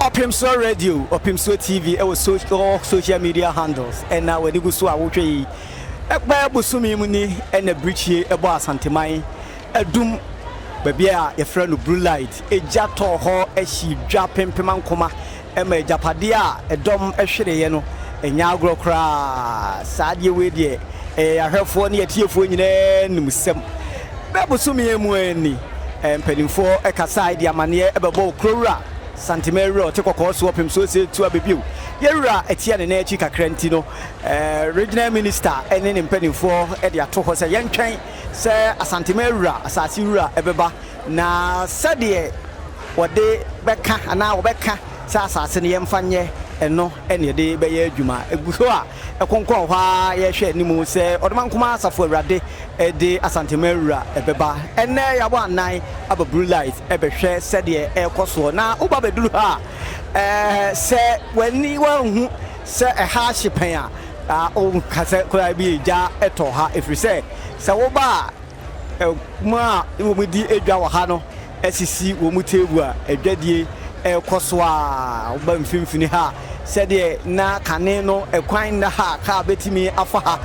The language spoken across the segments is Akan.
Ɔpemsoɔ Radio, Ɔpemsoɔ TV wɔ so all social media handles ɛna w'ani gu so a wohwɛ yi. Ɛkpɛ bosome mu ni ɛna birikyie ɛbɔ Asanteman Adum baabi a yɛfrɛ no Blue Light. Egya tɔɔ hɔ hye dwa pempem ankoma ɛma agyapadeɛ a ɛdɔm hwereeɛ no ɛnyɛ agorɔ koraa. Saa adeɛ wei deɛ ɛyɛ yɛn ahwɛfoɔ ne yɛn atiefoɔ nyinaa nim sɛm. Bɛɛ bosome mu ara ni mpanimfoɔ kasae de amaneɛ bɛbɔɔ Kurowura Santema Awura ɔte kɔkɔɔ soɔ pem so ose tu aba bio. Yɛn wura atia ne nan akyi kakra nti no Regional Minister ne ne mpanimfoɔ de ato hɔ sɛ yɛntwɛn sɛ Asantema Awura, asase wura, bɛba na sɛdeɛ wɔde bɛka anaa wɔbɛka sɛ asase no yɛmfa nyɛ ɛno na yɛde bɛyɛ adwuma. Ɛgu so a ɛkonkɔn hɔ ara yɛhwɛ anim sɛ Ɔdomankoma Asafo Awurade de Asantema Awura bɛba. Ɛnnɛ yɛabɔ anan aba Blue Light bɛhwɛ sɛdeɛ ɛrekɔ soɔ. Na woba bɛduru ha a, sɛ w'ani wanhu sɛ ɛha ahye pɛn a, wonka sɛ koraa bi egya tɔ ha, ɛfiri sɛ sɛ woba a, wɔn a wɔdi dwa wɔ ha no asisi wɔn table a adwadie rekɔ so a, woba mfimfini ha a, sɛdeɛ na kane no ɛkwan nna ha a kaa bɛtumi afa ha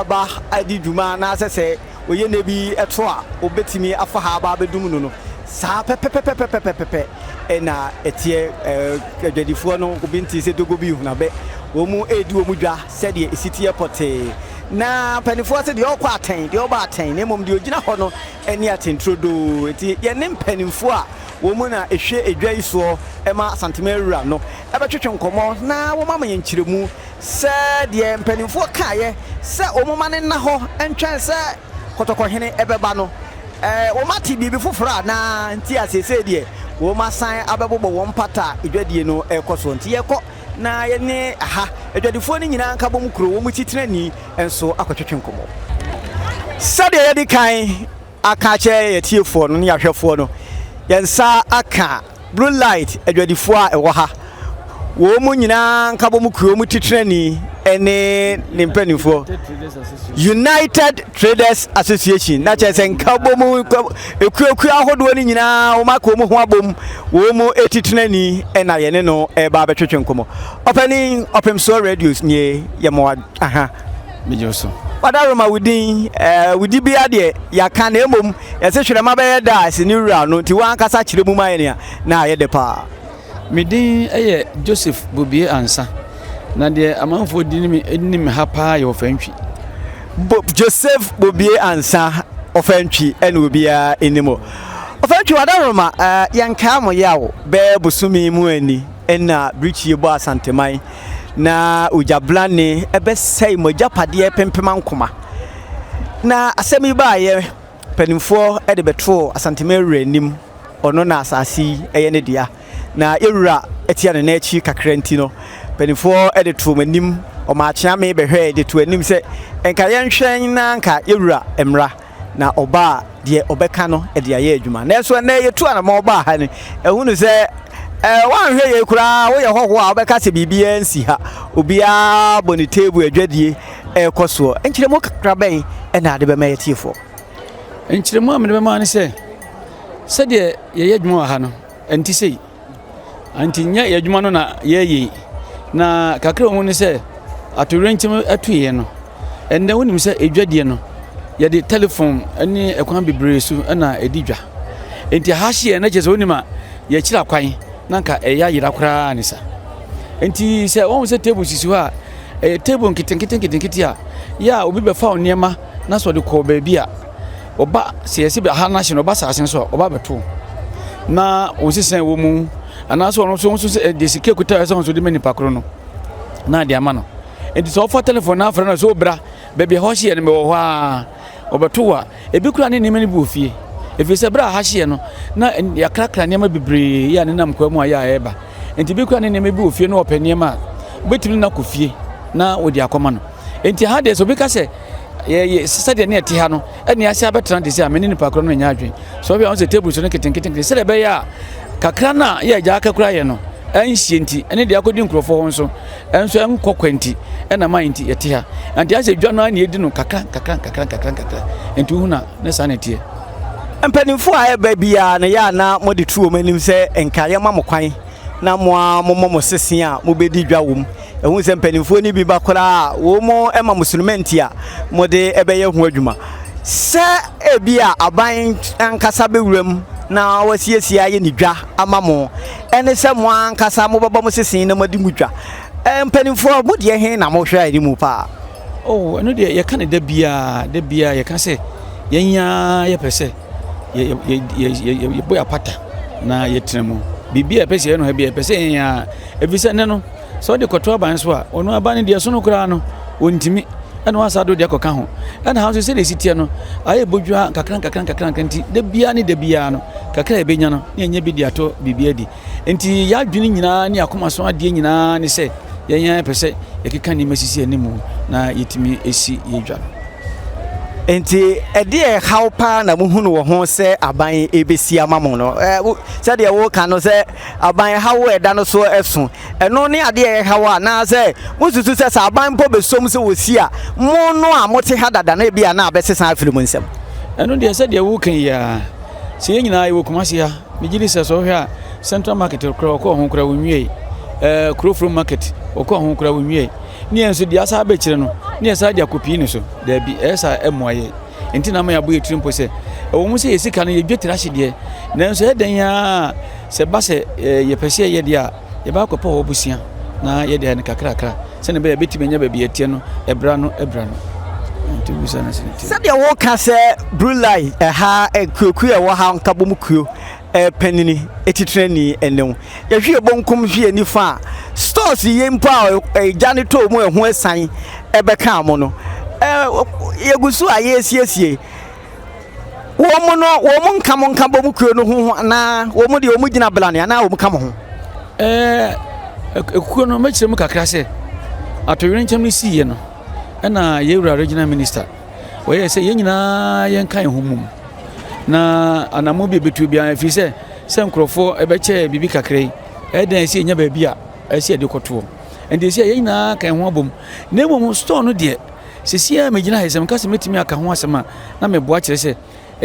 aba adi dwuma anaasɛ sɛ wɔyɛ nna bi to a wɔbɛtumi afa ha aba abɛdum no no, saa pɛpɛpɛpɛpɛpɛpɛ na ɛteɛ. Adwadifoɔ no, obi ntee sɛ dogo bi rehunu abɛ. Wɔn redi wɔn dwa sɛdeɛ ɛsi teɛ pɔtee. Na mpanimfoɔ se deɛ ɔrekɔ atɛn, deɛ ɔreba atɛn, na mmom deɛ ɔgyina hɔ no ne atɛnturodoo. Enti yɛne mpanimfoɔ a wɔn na ɛhwɛ edwa yi soɔ ma Asanteman Wura no bɛtwetwe nkɔmmɔ na wɔama yɛn nkyerɛmu sɛ deɛ mpanimfoɔ kaeɛ sɛ wɔmma no nna hɔ ntwɛn sɛ Kɔtɔkɔhene bɛba no, wɔate biribi foforɔ anaa nti a seesei deɛ wɔasan abɛbobɔ wɔn mpata a edwadie no rekɔ soɔ. Nti yɛkɔ na yɛne ha adwadifoɔ no nyinaa nkabom kuro wɔn titenani nso akɔtwetwe nkɔmmɔ. Sɛdeɛ yɛadi kan aka akyerɛ yɛn atiefoɔ no ne yɛn ahwɛfoɔ no, yɛn nsa aka Blue Light adwadifoɔ a ɛwɔ ha. Wɔn mu nyinaa nkabom kuo mu titenani ne ne mpanimfoɔ. United Traders Association na kyerɛ sɛ nkabom ekuokuo ahodoɔ no nyinaa wɔn aka wɔn ho abom wɔn mu titenani na yɛne no ɛreba abɛtwetwe nkɔmmɔ. Ɔpanin Ɔpemsoɔ Radio nie yɛ mo aha. Megye wo so. Wadaroma wo din, eh, wo dibea deɛ yɛaka na mmom yɛse hwerɛma bɛyɛ dɛ a ɛsɛ ne wura no nti w'ankasa kyerɛ mu ma yɛn a na ayɛ dɛ paa. Me din yɛ Joseph Bobie Ansah, na deɛ amanfoɔ di me nim ha paa yɛ Ɔfantwi. Bo Joseph Bobie Ansah, Ɔfantwi ɛna obiara nim o. Ɔfantwi Wadaroma, eh, yɛnkaa mo yaw bɛɛ bosome mu ani ɛna birikyie bɔ Asanteman. Na ogyabrane bɛsɛe mo agyapadeɛ pempemankoma. Na asɛm yi baeɛ, mpanimfoɔ de bɛtoo Asantehene wura anim, ɔno na asase yi yɛ ne dea. Na yɛn wura tia ne nan akyi kakra nti no, mpanimfoɔ de too m'anim, wɔmaa Kyeame bɛhwɛe de too anim sɛ nka yɛnhwɛn na nka yɛn wura mmra. Na ɔba a, deɛ ɔbɛka no de ayɛ adwuma. Nanso ɛnnɛ yɛtu anamɔn baa ha no, ɛhunu sɛ ɛɛ woanhwɛ yei koraa woyɛ hɔhoɔ a wobɛka sɛ biribiara nsi ha. Obiara bɔ ne table adwadie ɛrekɔ soɔ. Nkyerɛmu kakra bɛn na ade bɛma yɛtiefoɔ? Nkyerɛmu a mede bɛma ne sɛ, sɛdeɛ yɛyɛ adwuma wɔ ha no, ɛnte sei. Nti nyɛ yɛn adwuma no na yɛyɛ yi. Na kakra wɔ mu ne sɛ atoyerɛnkyɛm atuiɛ no, ɛnnɛ wonim sɛ edwadie no, yɛde telefon ne ɛkwan bebree so na ɛdi dwa. Nti ha hyeɛ na kyerɛ sɛ wonim a yɛkyerɛ akwan na nka ɛyɛ ayera koraa ne sa. Nti sɛ wɔn sɛ table sisi hɔ a, ɛyɛ table nketenkete nketenkete a yɛ a obi bɛfa wo nneɛma na sɛ ɔde kɔ baabi a Ɔba, sɛ yɛse ha no ahye no, ɔba asase no so a, ɔba abɛto na wɔn sesa wɔ mu anaasɛ ɔno nso nso sɛ deɛ sika kuta ɛsɛ nso de ma nipa koro no na de ama no. Nti sɛ ɔfa telefon na afrɛ no sɛ ɔbra baabi a ɛhɔ hyeɛ no mewɔ hɔ a ɔbɛto wɔ a ebi kura ne nneɛma no bi wɔ fie ɛfiri sɛ berɛ a ha hyeɛ no na yɛakrakra nneɛma bebree yɛ a nenam kwa mu a yɛ a ɛreba nti ebi kura ne nneɛma bi wɔ fie na ɔpɛ nneɛma a wobɛtumi no akɔ fie na wɔde akɔma no. Nti ha deɛ sɛ obi ka sɛ yɛyɛ sɛdeɛ ne ɛte ha no ɛne ase abɛtena te sɛ a me ne nipa korɔ no nyɛ adwene sɛ ɔhwɛ a sɛ table so no nketenkete sɛdeɛ ɛbɛyɛ a kakra no a yɛ agya aka kura yɛ no ɛnhyie nti ɛne deɛ akɔdi nkurɔfoɔ hɔ nso ɛnso ɛnkɔ kwa nti ɛna ma nti yɛte ha nti asɛ dwa no a ne yɛdi no kakra kakra kakra kakra kakra nti wohu na ne saa na ɛteɛ. Mpanimfoɔ a ɛba biara no yɛ a na mode to wɔn anim sɛ nka yɛma mo kwan. na mo ara momɔ mo sese a mobɛdi dwa wɔ mu. Ɛhu sɛ mpanimfoɔ no bi ba koraa a, wɔn ma mo sunumɛnti a mode bɛyɛ ho adwuma. Sɛ ebi a aban ankasa bɛwura mu na wasiesie ayɛ ne dwa ama mo, ɛne sɛ mo ankasa mobɛbɔ mo sese na moadi mo dwa. Mpanimfoɔ, mo deɛ he na mohwɛ anim paa? Oh, ɛno deɛ yɛka no da biara, da biara yɛka sɛ yɛn ara yɛpɛ sɛ yɛbɔ yɛn apata na yɛtena mu. Biribi a yɛpɛ sɛ yɛyɛ no ha bi yɛpɛ sɛ yɛn ara, ɛfiri sɛ nnɛ no, sɛ wode kɔto aban so a, ɔno aban no deɛ ɛsono koraa no, ɔntumi ɛna wasa do deɛ kɔka ho. Ɛna ha nso sɛdeɛ ɛsi teɛ no, ayɛ bodwa nkakra nkakra nkakra nkakra nti, da biara ne da biara no, kakra a yɛbɛnya no, na yɛnya bi de atɔ biribi adi. Enti yɛn adwene nyinaa ne akoma so adeɛ nyinaa ne sɛ yɛn ara pɛ sɛ yɛkeka nneɛma sisi anim na yɛtumi si yɛn dwa no. Enti ɛdeɛ ɛhaw paa na mohunu wɔ ho sɛ aban ɛbɛsi ama mo no? Sɛdeɛ woka no sɛ aban haw a ɛda no so ɛso, ɛno ne adeɛ ɛhaw anaasɛ mosusu sɛ sɛ aban mpo bɛsom sɛ wɔsi a, mo no a mote ha dada no ebia na abɛsesa afiri mo nsam? Ɛno deɛ sɛdeɛ woka yi ara, sɛ yɛn nyinaa yɛwɔ Kumasi ha, Megye di sɛ sɛ wohwɛ a Central Market koraa wɔkɔɔ ho koraa wɔnwiei. Ɛɛ Kurofrom Market wɔkɔɔ ho koraa wɔnwiei. Ne yɛn nso deɛ asa abɛkyerɛ no ne yɛ saa de akɔpii ne so. Daabi, ɛyɛ saa ɛmmoa yɛn. Nti na ama yɛabɔ yɛ tiri mpo sɛ ɛwɔ mu sɛ yɛ sika no yɛdwa tiri ahye deɛ, nanso ɛyɛ dɛn ara sɛ ɛba sɛ yɛpɛ sɛ yɛyɛ deɛ a, yɛbɛ akɔpɛ hɔ bosea na yɛde ayɛ no kakrakra sɛdeɛ ɛbɛyɛ yɛbɛtumi anya baabi yɛteɛ no ɛbra no ɛbra no. Nti wobisa no sɛ nti. Sɛdeɛ woka sɛ Brulai ɛha kuokuo a ɛwɔ ha nkabom kuo panini titenani ne wo. Yɛhwe yɛ bonkum hwe yɛ nifa a, stores yi mpo a egya no tɔɔ mu ɛho asiane ɛbɛkaa mo no, yɛgu so a yɛresiesie. Wɔn no, wɔn nka mo nkabom kuo no ho anaa wɔn deɛ wɔn gyina blane anaa wɔn ka mo ho? Ɛɛ, ekuo no mɛkyerɛ mu kakra sɛ atoyerɛnkyɛm no siiɛ no, ɛna yɛn wura regional minister wɔyɛɛ sɛ yɛn nyinaa yɛnka yɛn ho mmom na anammɔn bi ɛbɛtuo biara ɛfiri sɛ sɛ nkurɔfoɔ ɛbɛkyɛ biribi kakra yi ɛyɛ dɛn ɛsɛ yɛnya baabi a ɛsɛ yɛde kɔtoɔ nti ɛsɛ yɛn nyinaa ka yɛn ho abom na mmom store no deɛ sisi a megyina ha sɛ meka sɛ mɛtumi aka ho asɛm a na meboa kyerɛ sɛ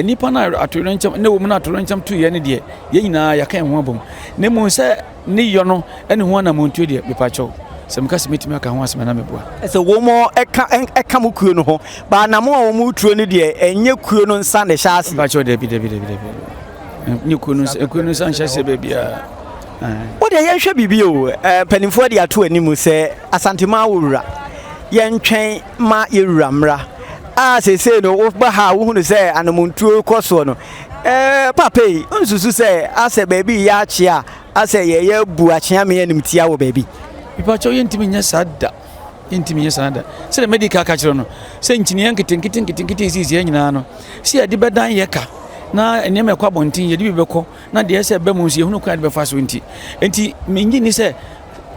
nnipa no a atoyerɛnkyɛm ne wɔn no atoyerɛnkyɛm to yɛn no deɛ yɛn nyinaa yɛaka yɛn ho abom na mmom sɛ ne yɔ no ne ho anammɔntuo deɛ mepakyɛw sɛ meka sɛ mɛtumi aka ho asɛm na meboa. Sɛ wɔn ɛka ɛka mo kuo no ho ba anamo a wɔn tuo no deɛ ɛnyɛ kuo no nsa na ɛhyɛ ase. Mepakyɛw dabi dabi dabi dabi nyɛ kuo no nsa kuo no nsa nhyɛ aseɛ baabiara. Wo deɛ yɛnhwɛ biribi o mpanimfoɔ de ato anim sɛ Asanteman wo wura yɛntwɛn ma yɛwura mmra a seesei no woba ha a wohunu sɛ anamontuo kɔ soɔ no ɛɛ papa yi nsusu sɛ asɛ baabi yɛ akye a asɛ yɛyɛ bu akyeame animtia wɔ baabi. Mepakyɛw yɛntumi nyɛ saa da yɛntumi nyɛ saa da sɛdeɛ madi ka ka kyerɛ no sɛ nkyiniiɛ nketenkete nketenkete ɛsisi yɛn nyinaa no sɛ yɛde bɛdan yɛ ka na nneɛma ɛkɔ abɔnten yɛde bi bɛkɔ na deɛ ɛsɛ ɛbɛ mu nso yɛhunu kwan yɛde bɛfa so nti nti mennye ni sɛ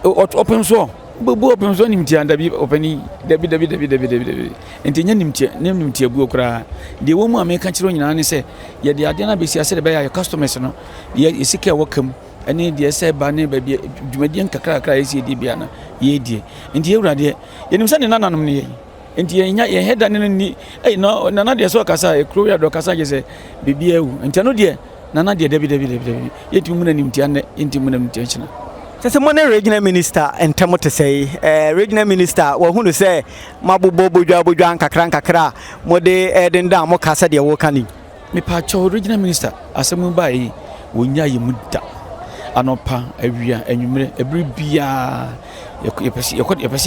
ɔpem soɔ wobɛbu ɔpem soɔ nimtia dabi ɔpani dabi dabi dabi dabi dabi dabi nti nyɛ nimtia ne nimtia buo koraa deɛ wɔ mu a meka kyerɛ nyinaa ne sɛ yɛde adeɛ no abɛsi ase de bɛyɛ ayɛ customers no yɛ sika ɛwɔ kam ɛne deɛ ɛsɛ ba ne baabi dwumadie nkakrakra a yɛsi yɛdi bia no yɛdie nti yɛwura deɛ yɛnim sɛ ne nananom no yɛ nti yɛnya yɛn hɛda ne no ni ɛyi na nana deɛ sɛ ɔkasa ekuro yɛ dɔ kasa gye sɛ biribi awu nti ɛno deɛ Nana deɛ dabi dabi dabi dabi yɛntumi mu no animtia nnɛ yɛntumi mu no animtia nkyena. Kyɛ sɛ mo ne regional minister ntam te sɛe? Eh, regional minister wahunu sɛ moabobɔ bodwa bodwa nkakra nkakra a mode redendan mo ka sɛdeɛ woka no yi? Mepaakyɛw regional minister asɛm yi baeɛ yi wɔnyaa yɛn mu da. Anɔpa, awia, anwummerɛ, ɛberɛ biara yɛpɛ sɛ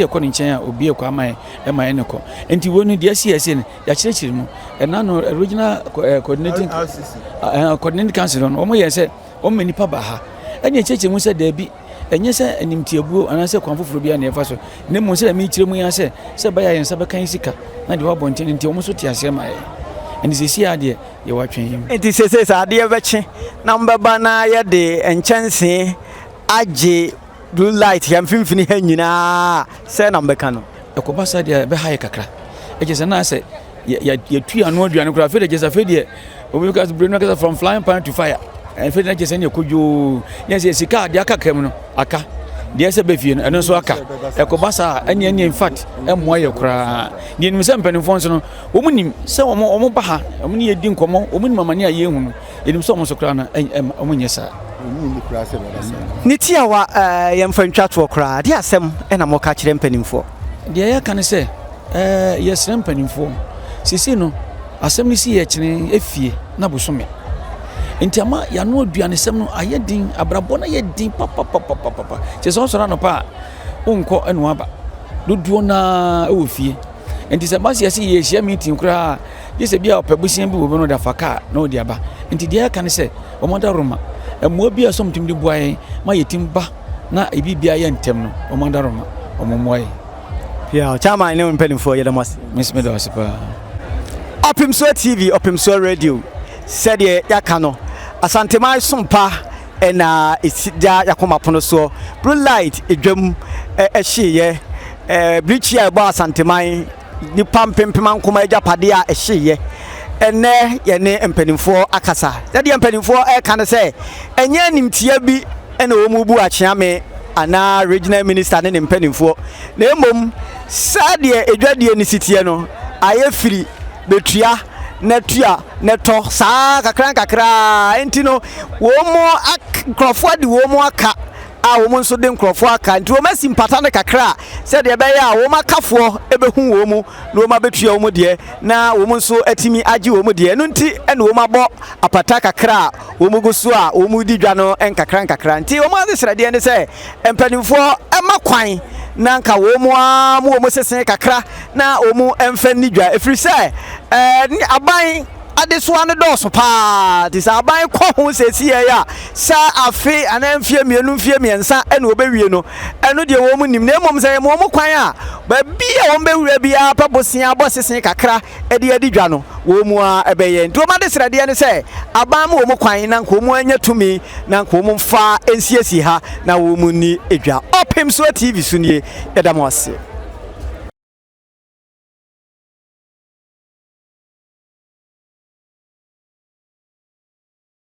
yɛkɔ ne nkyɛn a obi ɛkɔ ama yɛn ɛma yɛn kɔ. Nti wei no deɛ asi ɛsɛ no yɛakyerɛkyerɛ mu ɛna no regional eh, coordinating eh, coordinating council no wɔn yɛ sɛ wɔn ma nipa ba ha ɛna ɛkyerɛkyerɛ mu sɛ daabi ɛnyɛ sɛ animtiabuo anaasɛ kwan foforɔ bi a na ɛfa so na mmom sɛ ɛmi kyerɛ mu yɛn sɛ sɛ ɛbɛyɛ a yɛn nsa bɛka yɛn sika na deɛ wabɔ nkyɛn nti wɔn nso te aseɛ ma yɛn ɛnti sɛsi adeɛ yɛwɔ atwɛn yi mu. Nti sese sɛ adeɛ bɛkye na mbɛba na yɛde nkyɛnsee agye Blue light ha mfimfini ha nyinaa sɛ na mbɛka no. Ɛkɔba saa deɛ ɛbɛha yɛ kakra. Ɛkyɛ sɛ na sɛ yɛtu yɛn ano aduane koraa afei deɛ kyɛ sɛ afei deɛ obi ka sɛ no kasa from flying pan to fire. Afei deɛ kyɛ sɛ ne ɛkɔdwoo ne sɛ sika a deɛ aka kam no aka deɛ sɛ bɛfie no ɛno nso aka. Ɛkɔba saa ɛne ɛne in fact ɛmmoa yɛ koraa. Deɛ nim sɛ mpanimfoɔ nso no wɔn nim sɛ wɔn wɔn ba ha wɔn ne yɛdi nkɔmmɔ wɔn nim amane a yɛhu no yɛnim sɛ wɔn nso koraa no wɔn nyɛ saa. Ɔnyi nni koraa sɛ ɛbɛba saa. Ne tiawa, yɛmfa ntwa toɔ koraa, deɛ asɛm na moka kyerɛ mpanimfoɔ? Deɛ yɛka ne sɛ, yɛsrɛ mpanimfoɔ, seesei no asɛm no si yɛ kyene efie na bosome. Nti ama yɛano aduanesɛm no ayɛ den, abrabɔ no ayɛ den papapapapapa. Kyerɛ sɛ wosɔre anɔpa a, wonkɔ ɛna waba. Dodoɔ no ara wɔ fie. Nti sɛ ɛba sɛ yɛse yɛhyia meeting koraa a, gye sɛ bi a ɔpɛ bosea bi wɔ bi no ɔde afa kaa na ɔde aba. Nti deɛ yɛka ne sɛ, wɔn adaworoma, mmoa bi a ɛsɛ wɔtumi de boa yɛn ma yɛtumi ba na biribiara yɛ ntɛm no, wɔn adaworoma, wɔn mmoa yɛn. Yeah, chairman ne mpanimfoɔ yɛda mo ase. Me nso meda wo ase paa. Ɔpemsoɔ TV, Ɔpemsoɔ Radio, sɛdeɛ yɛaka no, Asanteman som pa na ɛsi da yɛakoma pono soɔ. Blue light dwam ɛhyeeɛ, birikyi a ɛbɔ Asanteman Nnipa mpempem ankoma agyapadeɛ a ɛhyeeɛ. Ɛnnɛ yɛne mpanimfoɔ akasa. Sɛdeɛ mpanimfoɔ reka ne sɛ, ɛnyɛ animtia bi na wɔrebu Akyeame anaa Regional Minister ne ne mpanimfoɔ, na mmom sɛdeɛ adwadie no si teɛ no, ayɛ firi bɛtua na tua na tɔ saa kakra nkakra. Enti no, wɔn nkurɔfoɔ de wɔn aka a wɔn nso de nkurɔfoɔ aka nti wɔn asi mpata no kakra sɛdeɛ ɛbɛyɛ a wɔn akafoɔ bɛhu wɔn mu na wɔn abɛtua wɔn deɛ na wɔn nso atumi agye wɔn deɛ. Ɛno nti na wɔn abɔ apata kakra a wɔn gu so a wɔn redi dwa no nkakra nkakra. Nti wɔn adesrɛdeɛ ne sɛ mpanimfoɔ mma kwan na nka wɔn ara mo wɔn sese kakra na wɔn mfa nni dwa ɛfiri sɛ ɛɛ aban Adesoa no dɔɔso paa, nti sɛ aban kɔ ho seesei a, sɛ afe anaa mfeɛ mmienu, mfeɛ mmiɛnsa na wɔbɛwie no, ɛno deɛ wɔn nnim. Na mmom sɛ yɛma wɔn kwan a, baabi a wɔbɛwura biara pɛ bosea bɔ sese kakra de adi dwa no, wɔn ara bɛyɛ. Nti wɔn adesrɛdeɛ ne sɛ, aban ma wɔn kwan na nka wɔn anya tumi na nka wɔn mfa nsiesie ha na wɔn nni dwa. Ɔpemsoɔ TV so nie, yɛda mo ase.